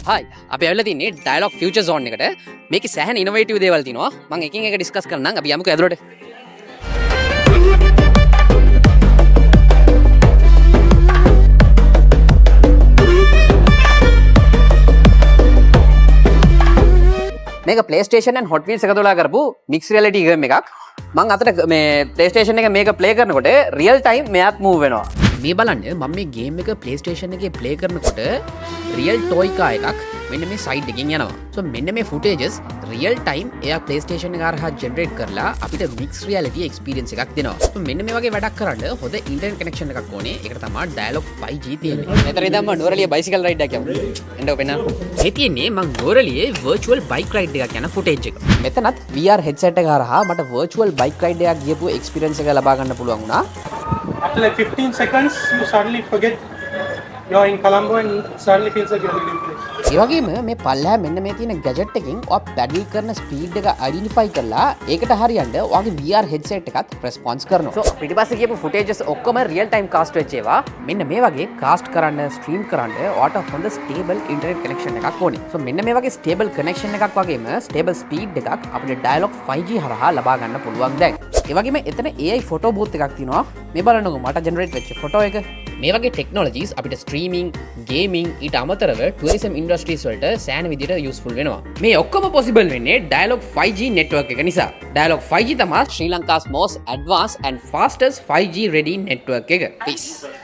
Hi, අපි ඇවිල්ලා තින්නේ ඩයලොග් ෆියුචර් සෝන් එකට. මේකේ සෑහෙන ඉනෝවේටිව් දේවල් තියෙනවා. මම එකින් එක ඩිස්කස් කරන්නම්. අපි යමුකෝ ඇතුළට. මේක PlayStation and Hot Wheels එකතු වෙලා කරපු මික්ස් රියැලිටි ගේම් එකක්. මං අතට මේ PlayStation එක මේක ප්ලේ කරනකොට රියල් ටයිම් මෙයාත් මූව් වෙනවා. මේ බලන්න, මම මේ ගේම් එක PlayStation එකේ ප්ලේ කරනකොට රියල් ටොයි කාර් එකක් මෙන්න මේ සයිඩ් එකෙන් යනවා. සෝ මෙන්න මේ ෆුටේජස් රියල් ටයිම් එයා PlayStation එක හරහා ජෙනරේට් කරලා අපිට මික්ස් රියැලිටි එක්ස්පීරියන්ස් එකක් දෙනවා. සෝ මෙන්න මේ වගේ වැඩක් කරන්න හොඳ ඉන්ටර්නෙට් කනෙක්ෂන් එකක් ඕනේ. ඒකට තමයි ඩයලොග් 5G තියෙන්නේ. මෙතන ඉඳන්ම නුවරඑළිය බයිසිකල් රයිඩ් එකක් යමු. එන්නකෝ පෙන්නන්න. මේ තියෙන්නේ මං නුවරඑළියේ වර්චුවල් බයික් රයිඩ් එකක් යන ෆුටේජ් එක. මෙතනත් VR headset එක හරහා මට වර්චුවල් බයික් රයිඩ් එකක් ගියපු එක්ස්පීරියන්ස් එක ලබා ගන්න පුළුවන් වුණා. After like 15 seconds, you suddenly forget you're in Colombo and it suddenly feels like you're in a new place. ඒ වගේම මේ පල්ලෙහා මෙන්න මේ තියෙන ගැජට් එකෙන් ඔයා පැඩල් කරන ස්පීඩ් එක අයිඩෙන්ටිෆයි කරලා ඒකට හරියන්න ඔයාගේ VR headset එකත් රෙස්පොන්ස් කරනවා. සෝ පිටිපස්සේ කියපු ෆුටේජස් ඔක්කොම රියල් ටයිම් කාස්ට් වෙච්ච ඒවා. මෙන්න මේ වගේ කාස්ට් කරන්න, ස්ට්‍රීම් කරන්න ඔයාට හොඳ ස්ටේබල් ඉන්ටර්නෙට් කනෙක්ෂන් එකක් ඕනේ. සෝ මෙන්න මේ වගේ ස්ටේබල් කනෙක්ෂන් එකක් වගේම ස්ටේබල් ස්පීඩ් එකක් අපිට ඩයලොග් 5G හරහා ලබා ගන්න පුළුවන් දැන්. ඒ වගේම එතන AI photo booth එකක් තියෙනවා. මේ බලන්නකෝ මට ජෙනරේට් වෙච්ච ෆොටෝ එක. මේ වගේ ටෙක්නොලොජිස් අපිට ස්ට්‍රීමිං, ගේමිං, ඊට අමතරව ටුවරිසම් ඉන්ඩස්ට්‍රීස් වලට සෑහෙන විදිහට යූස්ෆුල් වෙනවා. මේ ඔක්කොම පොසිබල් වෙන්නේ ඩයලොග් 5G network එක නිසා. ඩයලොග් 5G තමයි ශ්‍රී ලංකා's most advanced and fastest 5G ready network එක. Peace.